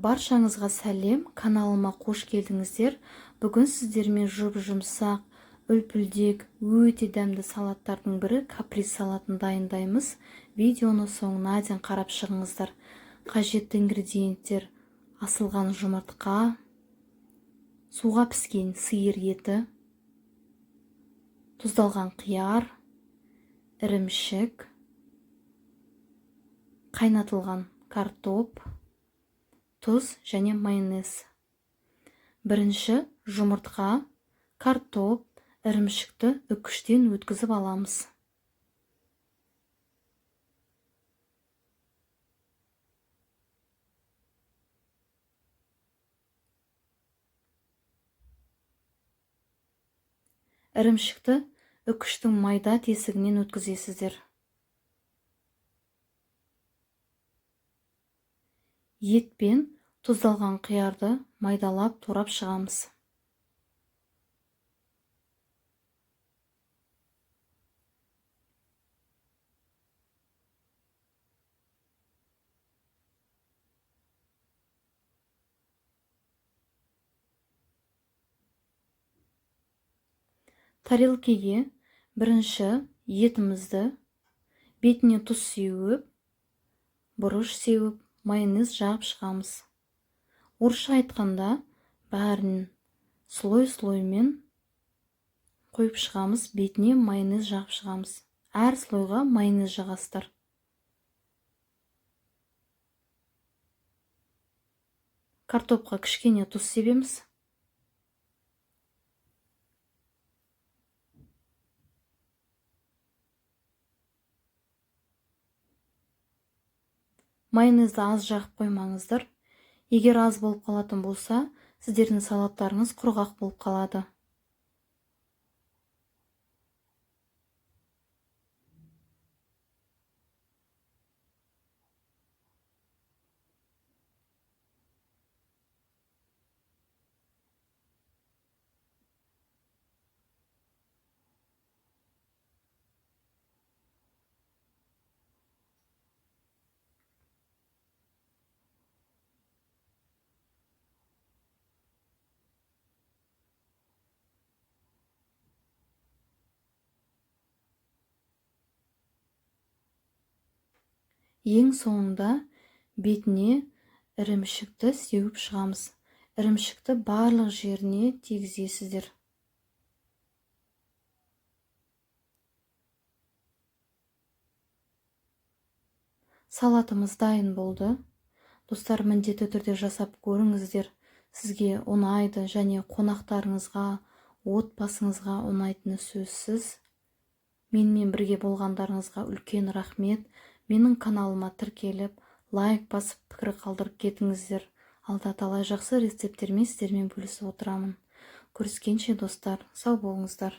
Баршаңызға сәлем, каналыма қош келдіңіздер. Бүгін сіздермен жұп-жұмсақ, үлпілдек, өте дәмді салаттардың бірі каприз салатын дайындаймыз. Видеоны соңына дейін қарап шығыңыздар. Қажетті ингредиенттер: асылған жұмыртқа, суға піскен сиыр еті, тұздалған қияр, ірімшік, қайнатылған картоп, тұз және майонез. Бірінші жұмыртқа, картоп, ірімшікті үкіштен өткізіп аламыз. Ірімшікті үкіштің майда тесігінен өткізесіздер. Ет пен тұздалған қиярды майдалап турап шығамыз. Тарелкеге бірінші етімізді бетіне тұз сеуіп, бұрыш сеуіп, майонез жағып шығамыз. Орысша айтқанда бәрін слой-слоймен қойып шығамыз, бетіне майонез жағып шығамыз. Әр слойға майонез жағасыздар. Картопқа кішкене тұз себеміз. Майонезді аз жағып қоймаңыздар. Егер аз болып қалатын болса, сіздердің салаттарыңыз құрғақ болып қалады. Ең соңында бетіне ірімшікті сеуіп шығамыз. Ірімшікті барлық жеріне тигізесіздер. Салатымыз дайын болды. Достар, міндетті түрде жасап көріңіздер. Сізге ұнайды және қонақтарыңызға, отбасыңызға ұнайтыны сөзсіз. Менімен бірге болғандарыңызға үлкен рахмет. Менің каналыма тіркеліп, лайк басып, пікір қалдырып кетіңіздер. Алда талай жақсы рецепттермен сіздермен бөлісіп отырамын. Көріскенше, достар, сау болыңыздар.